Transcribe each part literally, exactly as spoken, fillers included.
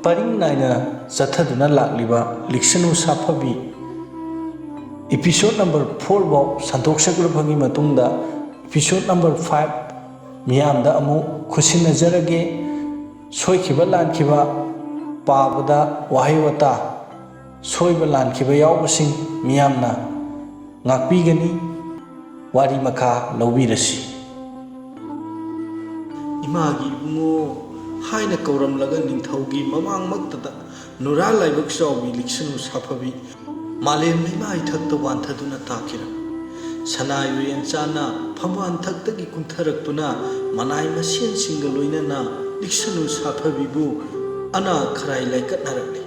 ꯄꯔꯤꯡ ꯅꯥꯏꯅ ꯆꯠꯊꯗꯨꯅ ꯂꯥꯛꯂꯤꯕ ꯂꯤꯛꯁꯅꯨ ꯁꯥꯐꯕꯤ episode number four ꯐꯥꯎ ꯁꯟꯗꯣꯛꯆꯈ꯭ꯔꯕꯒꯤ ꯃꯇꯨꯡꯗ, episode number five ꯃꯤꯌꯥꯝꯗ ꯑꯃꯨꯛ ꯈꯨꯠꯁꯤꯟꯅꯖꯔꯒꯦ꯫ ꯁꯣꯏꯈꯤꯕ ꯂꯥꯟꯈꯤꯕ, ꯄꯥꯕꯗ ꯋꯥꯍꯩ ꯋꯥꯇꯥ ꯁꯣꯏꯕ ꯂꯥꯟꯈꯤꯕ ꯌꯥꯎꯕꯁꯤꯡ ꯃꯤꯌꯥꯝꯅ ꯉꯥꯛꯄꯤꯒꯅꯤ꯫ ꯋꯥꯔꯤ ꯃꯈꯥ ꯂꯧꯕꯤꯔꯁꯤ꯫ "ꯏꯃꯥꯒꯤ ꯏꯕꯨꯡꯉꯣ" ꯍꯥꯏꯅ ꯀꯧꯔꯝꯂꯒ ꯅꯤꯡꯊꯧꯒꯤ ꯃꯃꯥꯡꯃꯛꯇꯗ ꯅꯨꯔꯥ ꯂꯥꯏꯕꯛ ꯆꯥꯎꯕꯤ ꯂꯤꯛꯁꯅꯨ ꯁꯥꯐꯕꯤ ꯃꯥꯂꯦꯝ ꯂꯩꯃꯥ ꯏꯊꯛꯇ ꯋꯥꯟꯊꯗꯨꯅ ꯇꯥꯈꯤꯔꯝꯃꯤ꯫ ꯁꯅꯥ ꯌꯨꯔꯦꯟꯆꯥꯟꯅ ꯐꯝꯕꯥꯜ ꯊꯛꯇꯒꯤ ꯀꯨꯝꯊꯔꯛꯇꯨꯅ ꯃꯅꯥꯏ ꯃꯁꯦꯟꯁꯤꯡꯒ ꯂꯣꯏꯅꯅ ꯂꯤꯛꯁꯅꯨ ꯁꯥꯐꯕꯤꯕꯨ ꯑꯅꯥ ꯈꯔꯥꯏ ꯂꯥꯏꯀꯠꯅꯔꯛꯂꯤ꯫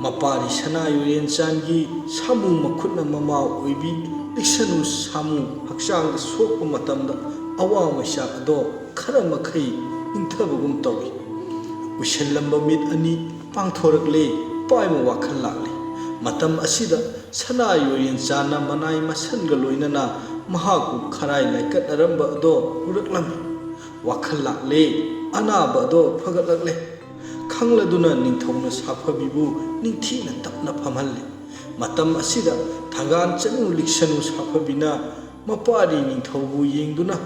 ꯃꯄꯥꯔꯤ ꯁꯅꯥ ꯌꯨꯔꯦꯟꯆꯥꯟꯒꯤ ꯁꯥꯃꯨ ꯃꯈꯨꯠꯅ ꯃꯃꯥ ꯑꯣꯏꯕꯤ ꯂꯤꯛꯁꯅꯨ ꯁꯥꯃꯨ ꯍꯛꯆꯥꯡꯗ ꯁꯣꯛꯄ ꯃꯇꯝꯗ ꯑꯋꯥ ꯃꯩꯆꯥꯛ ꯑꯗꯣ ꯈꯔ ꯃꯈꯩ ꯏꯪꯊꯕꯒꯨꯝ ꯇꯧꯏ꯫ ꯎꯏꯁꯜꯂꯝꯕ ꯃꯤꯠ ꯑꯅꯤ ꯄꯥꯡꯊꯣꯔꯛꯂꯦ, ꯄꯥꯏꯕ ꯋꯥꯈꯜ ꯂꯥꯛꯂꯦ꯫ ꯃꯇꯝ ꯑꯁꯤꯗ ꯁꯅꯥ ꯌꯨꯔꯦꯟꯆꯥꯟꯅ ꯃꯅꯥꯏ ꯃꯁꯟꯒ ꯂꯣꯏꯅꯅ ꯃꯍꯥꯛꯄꯨ ꯈꯔꯥꯏ ꯂꯥꯏꯀꯠꯅꯔꯝꯕ ꯑꯗꯣ ꯎꯔꯛꯂꯝꯃꯤ꯫ ꯋꯥꯈꯜ ꯂꯥꯛꯂꯦ, ꯑꯅꯥꯕ ꯑꯗꯣ ꯐꯒꯠꯂꯛꯂꯦ꯫ ꯈꯪꯂꯗꯨꯅ ꯅꯤꯡꯊꯧꯅ ꯁꯥꯐꯕꯤꯕꯨ ꯅꯤꯡꯊꯤꯅ ꯇꯞꯅ ꯐꯝꯍꯜꯂꯦ꯫ ꯃꯇꯝ ꯑꯁꯤꯗ ꯊꯪꯒꯥꯟ ꯆꯅꯨ ꯂꯤꯛꯁꯅꯨ ꯁꯥꯐꯕꯤꯅ ꯃꯄꯥꯔꯤ ꯅꯤꯡꯊꯧꯕꯨ ꯌꯦꯡꯗꯨꯅ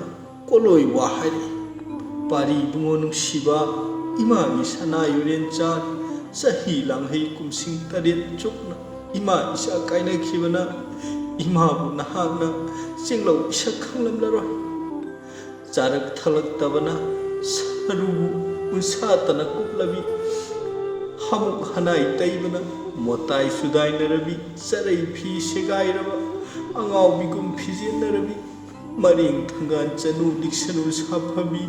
ꯀꯣꯂꯣꯏ ꯋꯥ ꯍꯥꯏꯔꯛꯏ꯫ "ꯄꯥꯔꯤ ꯏꯕꯨꯡꯉꯣ ꯅꯨꯡꯁꯤꯕ, ꯏꯃꯥꯒꯤ ꯁꯅꯥ ꯌꯨꯔꯦꯟꯆꯥꯟ ꯆꯍꯤ ꯂꯥꯡꯍꯩ ꯀꯨꯝꯁꯤꯡ ꯇꯔꯦꯠ ꯆꯨꯞꯅ ꯏꯃꯥ ꯏꯆꯥ ꯀꯥꯏꯅꯈꯤꯕꯅ ꯏꯃꯥꯕꯨ ꯅꯍꯥꯛꯅ ꯆꯦꯡꯂꯧ ꯏꯁꯛ ꯈꯪꯂꯝꯂꯔꯣꯏ꯫ ꯆꯥꯔꯛ ꯊꯛꯂꯛꯇꯕꯅ ꯁꯔꯨ ꯎꯟꯁꯥꯇꯅ ꯀꯨꯞꯂꯕꯤ, ꯍꯥꯃꯨꯛ ꯍꯅꯥꯏ ꯇꯩꯕꯅ ꯃꯣꯇꯥꯏ ꯁꯨꯗꯥꯏꯅꯔꯕꯤ, ꯆꯔꯩ ꯐꯤ ꯁꯦꯒꯥꯏꯔꯕ, ꯑꯉꯥꯎꯕꯤꯒꯨꯝ ꯐꯤꯖꯦꯟꯅꯔꯕꯤ, ꯃꯔꯦꯡ ꯊꯪꯒꯥꯟ ꯆꯅꯨ ꯂꯤꯛꯁꯅꯨ ꯁꯥꯐꯕꯤ,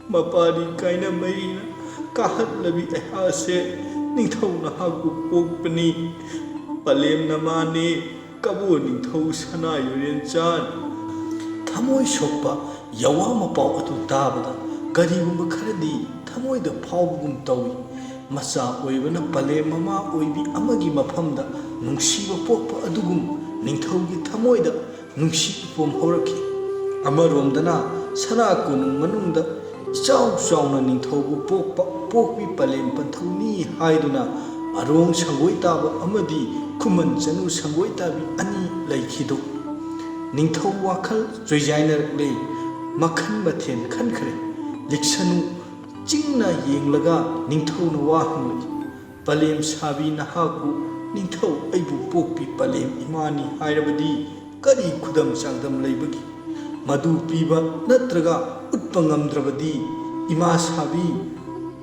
ꯃꯄꯥꯔꯤ ꯀꯥꯏꯅ ꯃꯩꯅ ꯀꯥꯍꯠꯂꯕꯤ ꯑꯩꯍꯥꯛꯁꯦ ꯅꯤꯡꯊꯧ ꯅꯍꯥꯛꯄꯨ ꯄꯣꯛꯄꯅꯤ꯫ ꯄꯂꯦꯝ ꯅꯃꯥꯅꯦ, ꯀꯕꯣ ꯅꯤꯡꯊꯧ ꯁꯅꯥ ꯌꯨꯔꯦꯟꯆꯥꯟ"꯫ ꯊꯃꯣꯏ ꯁꯣꯛꯄ ꯌꯥꯋꯥ ꯃꯄꯥꯎ ꯑꯗꯨ ꯇꯥꯕꯗ ꯀꯔꯤꯒꯨꯝꯕ ꯈꯔꯗꯤ ꯊꯃꯣꯏꯗ ꯐꯥꯎꯕꯒꯨꯝ ꯇꯧꯏ꯫ ꯃꯆꯥ ꯑꯣꯏꯕꯅ ꯄꯂꯦꯝ ꯃꯃꯥ ꯑꯣꯏꯕꯤ ꯑꯃꯒꯤ ꯃꯐꯝꯗ ꯅꯨꯡꯁꯤꯕ ꯄꯣꯛꯄ ꯑꯗꯨꯒꯨꯝ ꯅꯤꯡꯊꯧꯒꯤ ꯊꯃꯣꯏꯗ ꯅꯨꯡꯁꯤ ꯏꯄꯣꯝ ꯍꯧꯔꯛꯈꯤ꯫ ꯑꯃꯔꯣꯝꯗꯅ ꯁꯅꯥ ꯀꯣꯅꯨꯡ ꯃꯅꯨꯡꯗ ꯏꯆꯥꯎ ꯆꯥꯎꯅ ꯅꯤꯡꯊꯧꯕꯨ ꯄꯣꯛꯄ ꯄꯣꯛꯄꯤ ꯄꯂꯦꯝ ꯄꯟꯊꯧꯅꯤ ꯍꯥꯏꯗꯨꯅ ꯑꯔꯣꯡ ꯁꯪꯒꯣꯏ ꯇꯥꯕ ꯑꯃꯗꯤ ꯈꯨꯃꯟ ꯆꯅꯨ ꯁꯪꯒꯣꯏ ꯇꯥꯕꯤ ꯑꯅꯤ ꯂꯩꯈꯤꯗꯣ꯫ ꯅꯤꯡꯊꯧ ꯋꯥꯈꯜ ꯆꯣꯏꯖꯥꯏꯅꯔꯛꯂꯦ꯫ ꯃꯈꯜ ꯃꯊꯦꯜ ꯈꯟꯈ꯭ꯔꯦ꯫ ꯂꯤꯛꯁꯅꯨ ꯆꯤꯡꯅ ꯌꯦꯡꯂꯒ ꯅꯤꯡꯊꯧꯅ ꯋꯥ ꯍꯪꯂꯛꯏ, "ꯄꯂꯦꯝ ꯁꯥꯕꯤ ꯅꯍꯥꯛꯄꯨ ꯅꯤꯡꯊꯧ ꯑꯩꯕꯨ ꯄꯣꯛꯄꯤ ꯄꯂꯦꯝ ꯏꯃꯥꯅꯤ ꯍꯥꯏꯔꯕꯗꯤ ꯀꯔꯤ ꯈꯨꯗꯝ ꯆꯥꯡꯗꯝ ꯂꯩꯕꯒꯦ? ꯃꯗꯨ ꯄꯤꯕ ꯅꯠꯇ꯭ꯔꯒ ꯎꯠꯄ ꯉꯝꯗ꯭ꯔꯕꯗꯤ ꯏꯃꯥ ꯁꯥꯕꯤ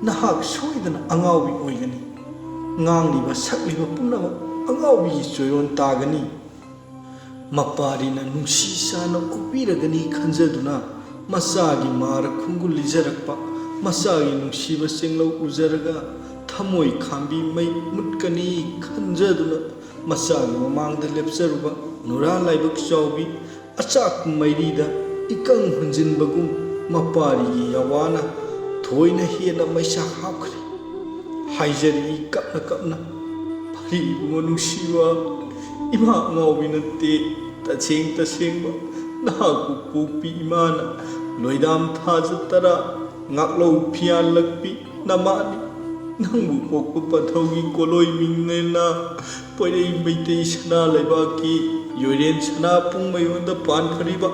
ꯅꯍꯥꯛ ꯁꯣꯏꯗꯅ ꯑꯉꯥꯎꯕꯤ ꯑꯣꯏꯒꯅꯤ꯫ ꯉꯥꯡꯂꯤꯕ ꯁꯛꯂꯤꯕ ꯄꯨꯝꯅꯃꯛ ꯑꯉꯥꯎꯕꯤꯒꯤ ꯆꯣꯏꯔꯣꯟ ꯇꯥꯒꯅꯤ"꯫ ꯃꯄꯥꯔꯤꯅ ꯅꯨꯡꯁꯤ ꯆꯥꯅ ꯑꯣꯛꯄꯤꯔꯒꯅꯤ ꯈꯟꯖꯗꯨꯅ ꯃꯆꯥꯒꯤ ꯃꯥꯔ ꯈꯣꯡꯒꯨꯜ ꯂꯤꯖꯔꯛꯄ, ꯃꯆꯥꯒꯤ ꯅꯨꯡꯁꯤꯕ ꯆꯦꯡꯂꯧ ꯎꯖꯔꯒ ꯊꯃꯣꯏ ꯈꯥꯝꯕꯤ ꯃꯩ ꯃꯨꯠꯀꯅꯤ ꯈꯟꯖꯗꯨꯅ ꯃꯆꯥꯒꯤ ꯃꯃꯥꯡꯗ ꯂꯦꯞꯆꯔꯨꯕ ꯅꯨꯔꯥ ꯂꯥꯏꯕꯛ ꯆꯥꯎꯕꯤ ꯑꯆꯥꯛꯄ ꯃꯩꯔꯤꯗ ꯏꯀꯪ ꯍꯨꯟꯖꯤꯟꯕꯒꯨꯝ ꯃꯄꯥꯔꯤꯒꯤ ꯌꯥꯋꯥꯅ ꯊꯣꯏꯅ ꯍꯦꯟꯅ ꯃꯩꯁꯥ ꯍꯥꯞꯈ꯭ꯔꯦ꯫ ꯍꯥꯏꯖꯔꯤ ꯀꯞꯅ ꯀꯞꯅ, "ꯐꯔꯤ ꯏꯕꯨꯡꯉꯣ ꯅꯨꯡꯁꯤꯕ, ꯏꯃꯥ ꯑꯉꯥꯎꯕꯤ ꯅꯠꯇꯦ, ꯇꯁꯦꯡ ꯇꯁꯦꯡꯕ ꯅꯍꯥꯛꯄꯨ ꯄꯣꯛꯄꯤ ꯏꯃꯥꯅ ꯂꯣꯏꯗꯥꯝ ꯊꯥꯖ ꯇꯔꯥ ꯉꯥꯛꯂꯧ ꯐꯤꯌꯥꯜꯂꯛꯄꯤ ꯅꯃꯥꯅꯤ꯫ ꯅꯪꯕꯨ ꯄꯣꯛꯄ ꯄꯟꯊꯧꯒꯤ ꯀꯣꯂꯣꯏ ꯃꯤꯡꯅꯦꯅ ꯄꯣꯏꯔꯩ ꯃꯩꯇꯩ ꯁꯅꯥ ꯂꯩꯕꯥꯛꯀꯤ ꯌꯣꯏꯔꯦꯟ ꯁꯅꯥ ꯄꯨꯡ ꯃꯌꯣꯟꯗ ꯄꯥꯟꯈ꯭ꯔꯤꯕ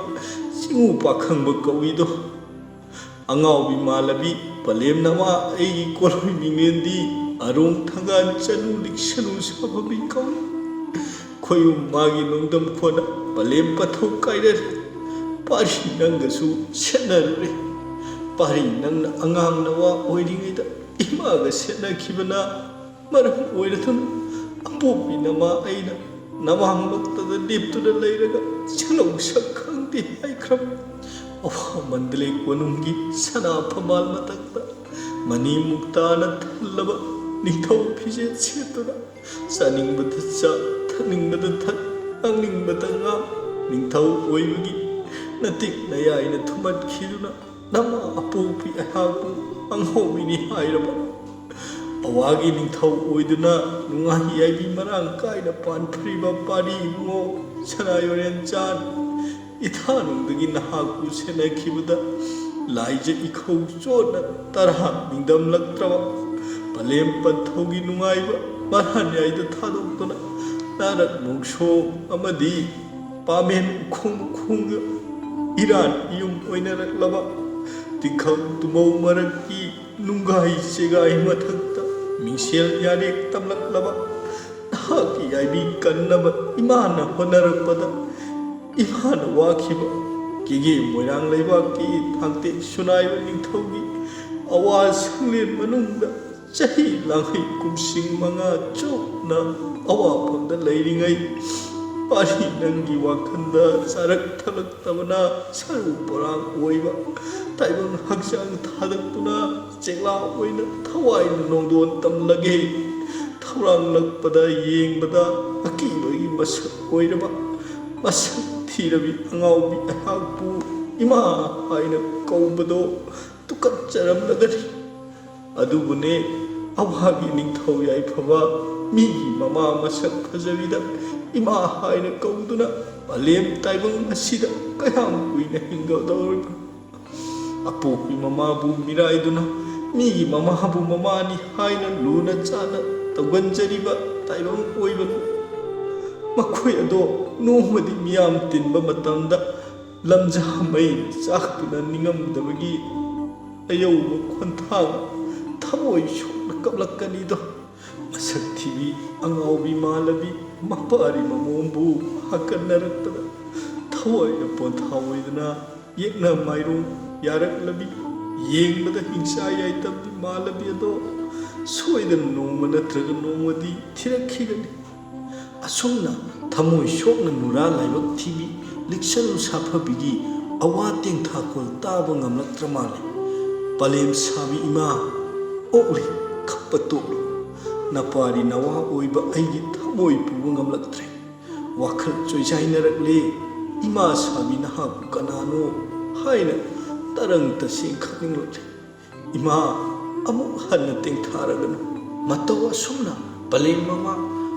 ꯆꯤꯡꯉꯨ ꯄꯥꯈꯪꯕ ꯀꯧꯏꯗꯣ꯫ ꯑꯉꯥꯎꯕꯤ ꯃꯥꯜꯂꯕꯤ ꯄꯂꯦꯝ ꯅꯃꯥ ꯑꯩꯒꯤ ꯀꯣꯂꯣꯏ ꯃꯤꯡꯂꯦꯟꯗꯤ ꯑꯔꯣꯡ ꯊꯪꯒꯥꯜ ꯆꯅꯨ ꯂꯤꯛꯁꯅꯨ ꯁꯥꯐꯕꯤ ꯀꯧꯏ꯫ ꯈꯣꯌꯨꯝ ꯃꯥꯒꯤ ꯅꯣꯡꯗꯝ ꯈꯣꯟꯅ ꯄꯂꯦꯝ ꯄꯟꯊꯧ ꯀꯥꯏꯔꯔꯦ꯫ ꯄꯥꯔꯤ ꯅꯪꯒꯁꯨ ꯁꯦꯠꯅꯔꯨꯔꯦ꯫ ꯄꯥꯔꯤ ꯅꯪꯅ ꯑꯉꯥꯡ ꯅꯋꯥ ꯑꯣꯏꯔꯤꯉꯩꯗ ꯏꯃꯥꯒ ꯁꯦꯠꯅꯈꯤꯕꯅ ꯃꯔꯝ ꯑꯣꯏꯔꯗꯨꯅ ꯑꯄꯣꯛꯄꯤ ꯅꯃꯥ ꯑꯩꯅ ꯅꯃꯥꯡꯃꯛꯇꯗ ꯂꯦꯞꯇꯨꯅ ꯂꯩꯔꯒ ꯆꯤꯡꯂꯧ ꯁꯛ ꯈꯪꯗꯦ ꯍꯥꯏꯈ꯭ꯔꯕ꯫ ꯑꯋꯥꯡ ꯃꯟꯗꯂꯦ ꯀꯣꯅꯨꯡꯒꯤ ꯁꯅꯥ ꯐꯝꯕꯥꯜ ꯃꯊꯛꯇ ꯃꯅꯤ ꯃꯨꯛꯇꯥꯅ ꯊꯜꯂꯕ ꯅꯤꯡꯊꯧ ꯐꯤꯖꯦꯠ ꯁꯦꯠꯇꯨꯅ ꯆꯥꯅꯤꯡꯕꯗ ꯆꯥ, ꯊꯛꯅꯤꯡꯕꯗ ꯊꯛ, ꯉꯥꯡꯅꯤꯡꯕꯗ ꯉꯥꯡ, ꯅꯤꯡꯊꯧ ꯑꯣꯏꯕꯒꯤ ꯅꯇꯤꯛ ꯅꯌꯥꯏꯅ ꯊꯨꯝꯍꯠꯈꯤꯗꯨꯅ ꯅꯃꯥ ꯑꯄꯣꯛꯄꯤ ꯑꯩꯍꯥꯛꯄꯨ ꯑꯉꯥꯎꯕꯤꯅꯤ ꯍꯥꯏꯔꯕ꯫ ꯑꯋꯥꯒꯤ ꯅꯤꯡꯊꯧ ꯑꯣꯏꯗꯨꯅ ꯅꯨꯡꯉꯥꯏ ꯌꯥꯏꯕꯤ ꯃꯔꯥꯡ ꯀꯥꯏꯅ ꯄꯥꯟꯈ꯭ꯔꯤꯕ ꯄꯥꯔꯤ ꯏꯕꯨꯡꯉꯣ ꯁꯅꯥ ꯌꯣꯔꯦꯟ ꯆꯥꯟ, ꯏꯊꯥꯅꯨꯡꯗꯒꯤ ꯅꯍꯥꯛꯄꯨ ꯁꯦꯟꯅꯈꯤꯕꯗ ꯂꯥꯏꯖ ꯏꯈꯧ ꯆꯣꯠꯅ ꯇꯔꯥ ꯅꯤꯡꯗꯝꯂꯛꯇ꯭ꯔꯕ ꯄꯂꯦꯝ ꯄꯟꯊꯧꯒꯤ ꯅꯨꯡꯉꯥꯏꯕ ꯃꯔꯥꯟꯌꯥꯏꯗ ꯊꯥꯗꯣꯛꯇꯨꯅ ꯅꯥꯔꯛ ꯅꯣꯡꯁꯣꯡ ꯑꯃꯗꯤ ꯄꯥꯃꯦꯟ ꯎꯈꯣꯡ ꯎꯈꯣꯡꯒ ꯏꯔꯥꯟ ꯏꯌꯨꯝ ꯑꯣꯏꯅꯔꯛꯂꯕ ꯇꯤꯡꯈꯪ ꯇꯨꯃꯧ ꯃꯔꯛꯀꯤ ꯅꯨꯡꯒꯥꯏ ꯆꯦꯒꯥꯏ ꯃꯊꯛꯇ ꯃꯤꯡꯁꯦꯜ ꯌꯥꯔꯦꯛ ꯇꯝꯂꯛꯂꯕ ꯅꯍꯥꯛꯀꯤ ꯌꯥꯏꯕꯤ ꯀꯟꯅꯕ ꯏꯃꯥꯅ ꯍꯣꯠꯅꯔꯛꯄꯗ ꯏꯃꯥꯅ ꯋꯥꯈꯤꯕ ꯀꯦꯒꯦ ꯃꯣꯏꯔꯥꯡ ꯂꯩꯕꯥꯛꯀꯤ ꯊꯥꯡꯇꯦꯛ ꯁꯨꯅꯥꯏꯕ ꯅꯤꯡꯊꯧꯒꯤ ꯑꯋꯥ ꯁꯪꯂꯦꯟ ꯃꯅꯨꯡꯗ ꯆꯍꯤ ꯂꯥꯡꯈꯩ ꯀꯨꯝꯁꯤꯡ ꯃꯉꯥ ꯆꯨꯞꯅ ꯑꯋꯥꯐꯝꯗ ꯂꯩꯔꯤꯉꯩ ꯄꯥꯔꯤ ꯅꯪꯒꯤ ꯋꯥꯈꯜꯗ ꯆꯥꯔꯛ ꯊꯛꯂꯛꯇꯕꯅ ꯁꯔꯨ ꯄꯣꯔꯥꯡ ꯑꯣꯏꯕ ꯇꯥꯏꯕꯪ ꯍꯛꯆꯥꯡ ꯊꯥꯗꯣꯛꯇꯨꯅ ꯆꯦꯛꯂꯥ ꯑꯣꯏꯅ ꯊꯋꯥꯏꯅ ꯅꯣꯡꯗꯣꯟ ꯇꯝꯂꯒꯦ꯫ ꯊꯧꯔꯥꯡꯂꯛꯄꯗ ꯌꯦꯡꯕꯗ ꯑꯀꯤꯕꯒꯤ ꯃꯁꯛ ꯑꯣꯏꯔꯕ ꯃꯁꯛ ꯊꯤꯔꯕꯤ ꯑꯉꯥꯎꯕꯤ ꯑꯩꯍꯥꯛꯄꯨ ꯏꯃꯥ ꯍꯥꯏꯅ ꯀꯧꯕꯗꯣ ꯇꯨꯀꯠꯆꯔꯝꯂꯒꯅꯤ꯫ ꯑꯗꯨꯕꯨꯅꯦ, ꯑꯋꯥꯒꯤ ꯅꯤꯡꯊꯧ ꯌꯥꯏꯐꯕ ꯃꯤꯒꯤ ꯃꯃꯥ ꯃꯁꯛ ꯐꯖꯕꯤꯗ ꯏꯃꯥ ꯍꯥꯏꯅ ꯀꯧꯗꯨꯅ ꯄꯂꯦꯝ ꯇꯥꯏꯕꯪ ꯑꯁꯤꯗ ꯀꯌꯥꯝ ꯀꯨꯏꯅ ꯍꯤꯡꯒꯗꯧꯔꯤꯕꯅꯣ? ꯑꯄꯣꯛꯄꯤ ꯃꯃꯥꯕꯨ ꯃꯤꯔꯥꯏꯗꯨꯅ ꯃꯤꯒꯤ ꯃꯃꯥꯕꯨ ꯃꯃꯥꯅꯤ ꯍꯥꯏꯅ ꯂꯨꯅ ꯆꯥꯅ ꯇꯧꯒꯟꯖꯔꯤꯕ ꯇꯥꯏꯕꯪ ꯑꯣꯏꯕꯅꯤ꯫ ꯃꯈꯣꯏ ꯑꯗꯣ ꯅꯣꯡꯃꯗꯤ ꯃꯤꯌꯥꯝ ꯇꯤꯟꯕ ꯃꯇꯝꯗ ꯂꯝꯖꯥ ꯃꯩ ꯆꯥꯛꯇꯨꯅ ꯅꯤꯡꯉꯝꯗꯕꯒꯤ ꯑꯌꯧꯕ ꯈꯣꯟꯊꯥꯡ ꯊꯃꯣꯏ ꯁꯣꯛꯅ ꯀꯞꯂꯛꯀꯅꯤꯗꯣ꯫ ꯃꯁꯛ ꯊꯤꯕꯤ ꯑꯉꯥꯎꯕꯤ ꯃꯥꯜꯂꯕꯤ ꯃꯄꯥꯔꯤ ꯃꯃꯣꯝꯕꯨ ꯍꯥꯀꯟꯅꯔꯛꯄꯗ ꯊꯋꯥꯏꯅ ꯄꯣꯟꯊꯥ ꯑꯣꯏꯗꯨꯅ ꯌꯦꯛꯅ ꯃꯥꯏꯔꯣꯡ ꯌꯥꯔꯛꯂꯕꯤ ꯌꯦꯡꯕꯗ ꯍꯤꯡꯆꯥ ꯌꯥꯏꯇꯝꯕꯤ ꯃꯥꯜꯂꯕꯤ ꯑꯗꯣ ꯁꯣꯏꯗꯅ ꯅꯣꯡꯃ ꯅꯠꯇ꯭ꯔꯒ ꯅꯣꯡꯃꯗꯤ ꯊꯤꯔꯛꯈꯤꯒꯅꯤ꯫ ꯑꯁꯨꯝꯅ ꯊꯃꯣꯏ ꯁꯣꯛꯅ ꯅꯨꯔꯥ ꯂꯥꯏꯕꯛ ꯊꯤꯕꯤ ꯂꯤꯛꯁꯅꯨ ꯁꯥꯐꯕꯤꯒꯤ ꯑꯋꯥ ꯇꯦꯡꯊꯥꯈꯣꯜ ꯇꯥꯕ ꯉꯝꯂꯛꯇ꯭ꯔ ꯃꯥꯜꯂꯦ꯫ ꯄꯂꯦꯝ ꯁꯥꯕꯤ ꯏꯃꯥ, ꯑꯣꯛꯂꯤ, ꯈꯞꯄ ꯇꯣꯛꯂꯤ꯫ ꯅꯄꯥꯔꯤ ꯅꯋꯥ ꯑꯣꯏꯕ ꯑꯩꯒꯤ ꯊꯃꯣꯏ ꯄꯨꯕ ꯉꯝꯂꯛꯇ꯭ꯔꯦ꯫ ꯋꯥꯈꯜ ꯆꯣꯏꯖꯥꯏꯅꯔꯛꯂꯦ꯫ ꯏꯃꯥ ꯁꯥꯕꯤ ꯅꯍꯥꯛꯄꯨ ꯀꯅꯥꯅꯣ ꯍꯥꯏꯅ ꯇꯔꯪ ꯇꯁꯦꯡ ꯈꯪꯅꯤꯡꯂꯛꯂꯦ꯫ ꯏꯃꯥ, ꯑꯃꯨꯛ ꯍꯟꯅ ꯇꯦꯡꯊꯥꯔꯒꯅꯨ꯫ ꯃꯇꯧ ꯑꯁꯨꯝꯅ ꯄꯂꯦꯝ ꯃꯃꯥ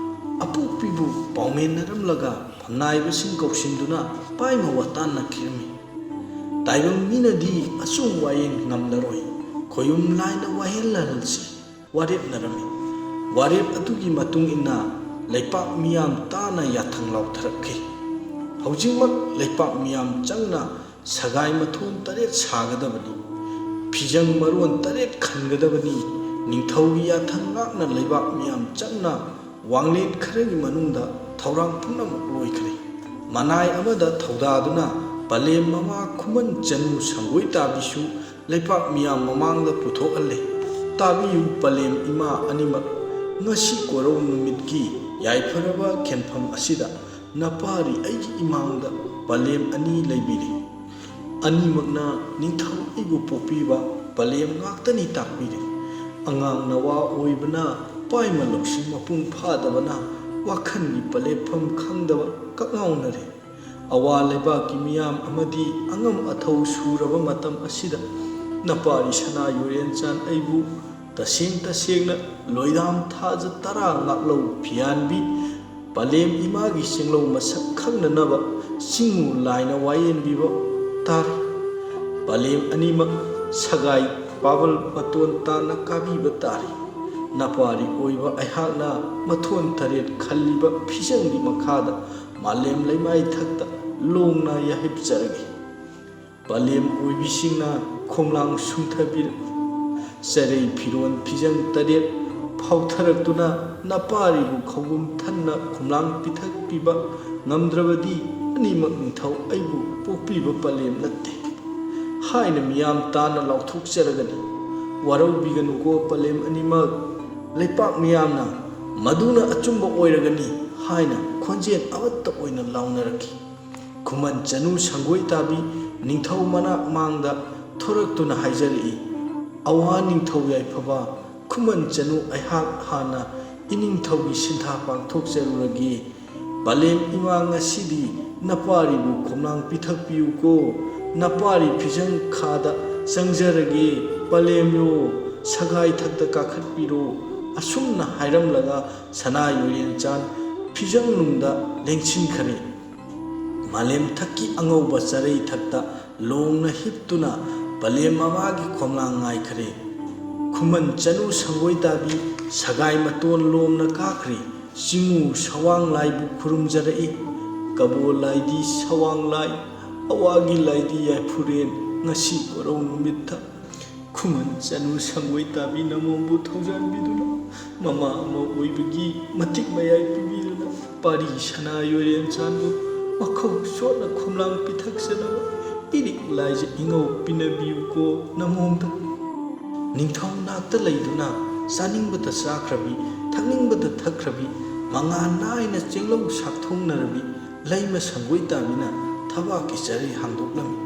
ꯑꯄꯣꯛꯄꯤꯕꯨ ꯄꯥꯎꯃꯦꯟꯅꯔꯝꯂꯒ ꯐꯝꯅꯥꯏꯕꯁꯤꯡ ꯀꯧꯁꯤꯟꯗꯨꯅ ꯄꯥꯏꯃ ꯋꯥꯇꯥꯟꯅꯈꯤꯔꯝꯃꯤ꯫ ꯇꯥꯏꯕꯪ ꯃꯤꯅꯗꯤ ꯑꯆꯨꯝ ꯋꯥꯌꯦꯜ ꯉꯝꯂꯔꯣꯏ, ꯈꯣꯌꯨꯝ ꯂꯥꯏꯅ ꯋꯥꯍꯦꯜꯍꯜꯁꯤ ꯋꯥꯔꯦꯞꯅꯔꯝꯃꯤ꯫ ꯋꯥꯔꯦꯞ ꯑꯗꯨꯒꯤ ꯃꯇꯨꯡ ꯏꯟꯅ ꯂꯩꯄꯥꯛ ꯃꯤꯌꯥꯝ ꯇꯥꯅ ꯌꯥꯊꯪ ꯂꯥꯎꯊꯔꯛꯈꯤ꯫ ꯍꯧꯖꯤꯛꯃꯛ ꯂꯩꯄꯥꯛ ꯃꯤꯌꯥꯝ ꯆꯪꯅ ꯁꯒꯥꯏ ꯃꯊꯣꯟ ꯇꯔꯦꯠ ꯁꯥꯒꯗꯕꯅꯤ, ꯐꯤꯖꯪ ꯃꯔꯣꯟ ꯇꯔꯦꯠ ꯈꯟꯒꯗꯕꯅꯤ, ꯅꯤꯡꯊꯧꯒꯤ ꯌꯥꯊꯪ ꯉꯥꯛꯅ ꯂꯩꯕꯥꯛ ꯃꯤꯌꯥꯝ ꯆꯪꯅ ꯋꯥꯡꯂꯦꯟ ꯈꯔꯒꯤ ꯃꯅꯨꯡꯗ ꯊꯧꯔꯥꯡ ꯄꯨꯝꯅꯃꯛ ꯂꯣꯏꯈ꯭ꯔꯦ꯫ ꯃꯅꯥꯏ ꯑꯃꯗ ꯊꯧꯗꯥꯗꯨꯅ ꯄꯂꯦꯝ ꯃꯃꯥ ꯈꯨꯃꯟ ꯆꯅꯨ ꯁꯪꯒꯣꯏ ꯇꯥꯕꯤꯁꯨ ꯂꯩꯄꯥꯛ ꯃꯤꯌꯥꯝ ꯃꯃꯥꯡꯗ ꯄꯨꯊꯣꯛꯍꯜꯂꯦ꯫ ꯇꯥꯕꯤꯌꯨ ꯄꯂꯦꯝ ꯏꯃꯥ ꯑꯅꯤꯃꯛ, ꯉꯁꯤ ꯀꯣꯔꯧ ꯅꯨꯃꯤꯠꯀꯤ ꯌꯥꯏꯐꯔꯕ ꯈꯦꯟꯐꯝ ꯑꯁꯤꯗ ꯅꯄꯥꯔꯤ ꯑꯩꯒꯤ ꯏꯃꯥꯡꯗ ꯄꯂꯦꯝ ꯑꯅꯤ ꯂꯩꯕꯤꯔꯤ꯫ ꯑꯅꯤꯃꯛꯅ ꯅꯤꯡꯊꯧ ꯑꯩꯕꯨ ꯄꯣꯛꯄꯤꯕ ꯄꯂꯦꯝ ꯉꯥꯛꯇꯅꯤ ꯇꯥꯛꯄꯤꯔꯤ꯫ ꯑꯉꯥꯡ ꯅꯋꯥ ꯑꯣꯏꯕꯅ ꯄꯥꯏꯃ ꯂꯧꯁꯤꯡ ꯃꯄꯨꯡ ꯐꯥꯗꯕꯅ ꯋꯥꯈꯜꯒꯤ ꯄꯂꯦꯞꯐꯝ ꯈꯪꯗꯕ ꯀꯛꯉꯥꯎꯅꯔꯦ꯫ ꯑꯋꯥ ꯂꯩꯕꯥꯛꯀꯤ ꯃꯤꯌꯥꯝ ꯑꯃꯗꯤ ꯑꯉꯝ ꯑꯊꯧ ꯁꯨꯔꯕ ꯃꯇꯝ ꯑꯁꯤꯗ ꯅꯄꯥꯔꯤ ꯁꯅꯥ ꯌꯨꯔꯦꯟꯆꯥꯟ ꯑꯩꯕꯨ ꯇꯁꯦꯡ ꯇꯁꯦꯡꯅ ꯂꯣꯏꯗꯥꯝ ꯊꯥꯖ ꯇꯔꯥ ꯉꯥꯛꯂꯧ ꯐꯤꯌꯥꯟꯕꯤ ꯄꯂꯦꯝ ꯏꯃꯥꯒꯤ ꯆꯤꯡꯂꯧ ꯃꯁꯛ ꯈꯪꯅꯅꯕ ꯆꯤꯡꯉꯨ ꯂꯥꯏꯅ ꯋꯥꯌꯦꯟꯕꯤꯕ ꯇꯥꯔꯦ꯫ ꯄꯂꯦꯝ ꯑꯅꯤꯃꯛ ꯁꯒꯥꯏ ꯄꯥꯕꯜ ꯃꯇꯣꯟ ꯇꯥꯅ ꯀꯥꯕꯤꯕ ꯇꯥꯔꯦ꯫ ꯅꯄꯥꯔꯤ ꯑꯣꯏꯕ ꯑꯩꯍꯥꯛꯅ ꯃꯊꯣꯟ ꯇꯔꯦꯠ ꯈꯜꯂꯤꯕ ꯐꯤꯖꯪꯒꯤ ꯃꯈꯥꯗ ꯃꯥꯂꯦꯝ ꯂꯩꯃꯥꯏ ꯊꯛꯇ ꯂꯣꯡꯅ ꯌꯥꯍꯤꯞꯆꯔꯒꯦ꯫ ꯄꯂꯦꯝ ꯑꯣꯏꯕꯤꯁꯤꯡꯅ ꯈꯣꯝꯂꯥꯡ ꯁꯨꯡꯊꯕꯤꯔꯛꯎ꯫ ꯆꯔꯩ ꯐꯤꯔꯣꯟ ꯐꯤꯖꯪ ꯇꯔꯦꯠ ꯐꯥꯎꯊꯔꯛꯇꯨꯅ ꯅꯄꯥꯔꯤꯕꯨ ꯈꯧꯕꯨꯝ ꯊꯟꯅ ꯈꯣꯝꯂꯥꯡ ꯄꯤꯊꯛꯄꯤꯕ ꯉꯝꯗ꯭ꯔꯕꯗꯤ ꯑꯅꯤꯃꯛ ꯅꯤꯡꯊꯧ ꯑꯩꯕꯨ ꯄꯣꯛꯄꯤꯕ ꯄꯂꯦꯝ ꯅꯠꯇꯦ ꯍꯥꯏꯅ ꯃꯤꯌꯥꯝ ꯇꯥꯅ ꯂꯥꯎꯊꯣꯛꯆꯔꯒꯅꯤ꯫ ꯋꯥꯔꯧꯕꯤꯒꯅꯨꯀꯣ ꯄꯂꯦꯝ ꯑꯅꯤꯃꯛ, ꯂꯩꯄꯥꯛ ꯃꯤꯌꯥꯝꯅ ꯃꯗꯨꯅ ꯑꯆꯨꯝꯕ ꯑꯣꯏꯔꯒꯅꯤ ꯍꯥꯏꯅ ꯈꯣꯟꯖꯦꯜ ꯑꯃꯠꯇ ꯑꯣꯏꯅ ꯂꯥꯎꯅꯔꯛꯈꯤ꯫ ꯈꯨꯃꯟ ꯆꯅꯨ ꯁꯪꯒꯣꯏ ꯇꯥꯕꯤ ꯅꯤꯡꯊꯧ ꯃꯅꯥꯛ ꯃꯥꯡꯗ ꯊꯣꯔꯛꯇꯨꯅ ꯍꯥꯏꯖꯔꯛꯏ, "ꯑꯋꯥ ꯅꯤꯡꯊꯧ ꯌꯥꯏꯐꯕ ꯈꯨꯃꯟ ꯆꯅꯨ, ꯑꯩꯍꯥꯛ ꯍꯥꯟꯅ ꯏꯅꯤꯡꯊꯧꯒꯤ ꯁꯤꯟꯊꯥ ꯄꯥꯡꯊꯣꯛꯆꯔꯨꯔꯒꯦ꯫ ꯄꯂꯦꯝ ꯏꯃꯥ, ꯉꯁꯤꯗꯤ ꯅꯄꯥꯔꯤꯕꯨ ꯈꯣꯝꯂꯥꯡ ꯄꯤꯊꯛꯄꯤꯌꯨꯀꯣ꯫ ꯅꯄꯥꯔꯤ ꯐꯤꯖꯪ ꯈꯥꯗ ꯆꯪꯖꯔꯒꯦ꯫ ꯄꯂꯦꯝꯂꯣ, ꯁꯒꯥꯏ ꯊꯛꯇ ꯀꯥꯈꯠꯄꯤꯔꯣ"꯫ ꯑꯁꯨꯝꯅ ꯍꯥꯏꯔꯝꯂꯒ ꯁꯅꯥ ꯌꯨꯔꯦꯟꯆꯥꯟ ꯐꯤꯖꯪ ꯅꯨꯡꯗ ꯂꯦꯡꯁꯤꯟꯈꯔꯦ꯫ ꯃꯥꯂꯦꯝ ꯊꯛꯀꯤ ꯑꯉꯧꯕ ꯆꯔꯩ ꯊꯛꯇ ꯂꯣꯡꯅ ꯍꯤꯞꯇꯨꯅ ꯄꯂꯦꯝ ꯃꯃꯥꯒꯤ ꯈꯣꯝꯂꯥꯡ ꯉꯥꯏꯈꯔꯦ꯫ ꯈꯨꯃꯟ ꯆꯅꯨ ꯁꯪꯒꯣꯏ ꯇꯥꯕꯤ ꯁꯒꯥꯏ ꯃꯇꯣꯟ ꯂꯣꯝꯅ ꯀꯥꯈ꯭ꯔꯦ꯫ ꯆꯤꯡꯉꯨ ꯁꯋꯥꯡ ꯂꯥꯏꯕꯨ ꯈꯨꯔꯨꯝꯖꯔꯛꯏ꯫ ꯀꯕꯣ ꯂꯥꯏꯗꯤ ꯁꯋꯥꯡ ꯂꯥꯏ, ꯑꯋꯥꯒꯤ ꯂꯥꯏꯗꯤ ꯌꯥꯏꯐꯨꯔꯦꯟ, ꯉꯁꯤ ꯀꯣꯔꯧ ꯅꯨꯃꯤꯠꯇ ꯈꯨꯃꯟ ꯆꯅꯨ ꯁꯪꯒꯣꯏ ꯇꯥꯕꯤ ꯅꯃꯣꯝꯕꯨ ꯊꯧꯖꯥꯟꯕꯤꯗꯨꯅ, ꯃꯃꯥ ꯑꯃ ꯑꯣꯏꯕꯒꯤ ꯃꯇꯤꯛ ꯃꯌꯥꯏ ꯄꯤꯕꯤꯗꯨꯅ, ꯄꯥꯔꯤ ꯁꯅꯥ ꯌꯣꯏꯔꯦꯟ ꯆꯥꯟꯕꯨ ꯃꯈꯧ ꯆꯣꯠꯅ ꯈꯣꯝꯂꯥꯡ ꯄꯤꯊꯛꯆꯅꯕ ꯏꯔꯤꯛ ꯂꯥꯏꯖ ꯏꯉꯧ ꯄꯤꯅꯕꯤꯌꯨꯀꯣ ꯅꯃꯣꯝꯗ꯫ ꯅꯤꯡꯊꯧ ꯅꯥꯛꯇ ꯂꯩꯗꯨꯅ ꯆꯥꯅꯤꯡꯕꯇ ꯆꯥꯈ꯭ꯔꯕꯤ, ꯊꯛꯅꯤꯡꯕꯇ ꯊꯛꯈ꯭ꯔꯕꯤ, ꯃꯉꯥꯜ ꯅꯥꯏꯅ ꯆꯦꯡꯂꯧ ꯁꯥꯛꯊꯣꯡꯅꯔꯕꯤ ꯂꯩꯃ ꯁꯪꯒꯣꯏ ꯇꯥꯕꯤꯅ ꯊꯕꯥꯛꯀꯤ ꯆꯔꯩ ꯍꯥꯡꯗꯣꯛꯂꯝꯃꯤ꯫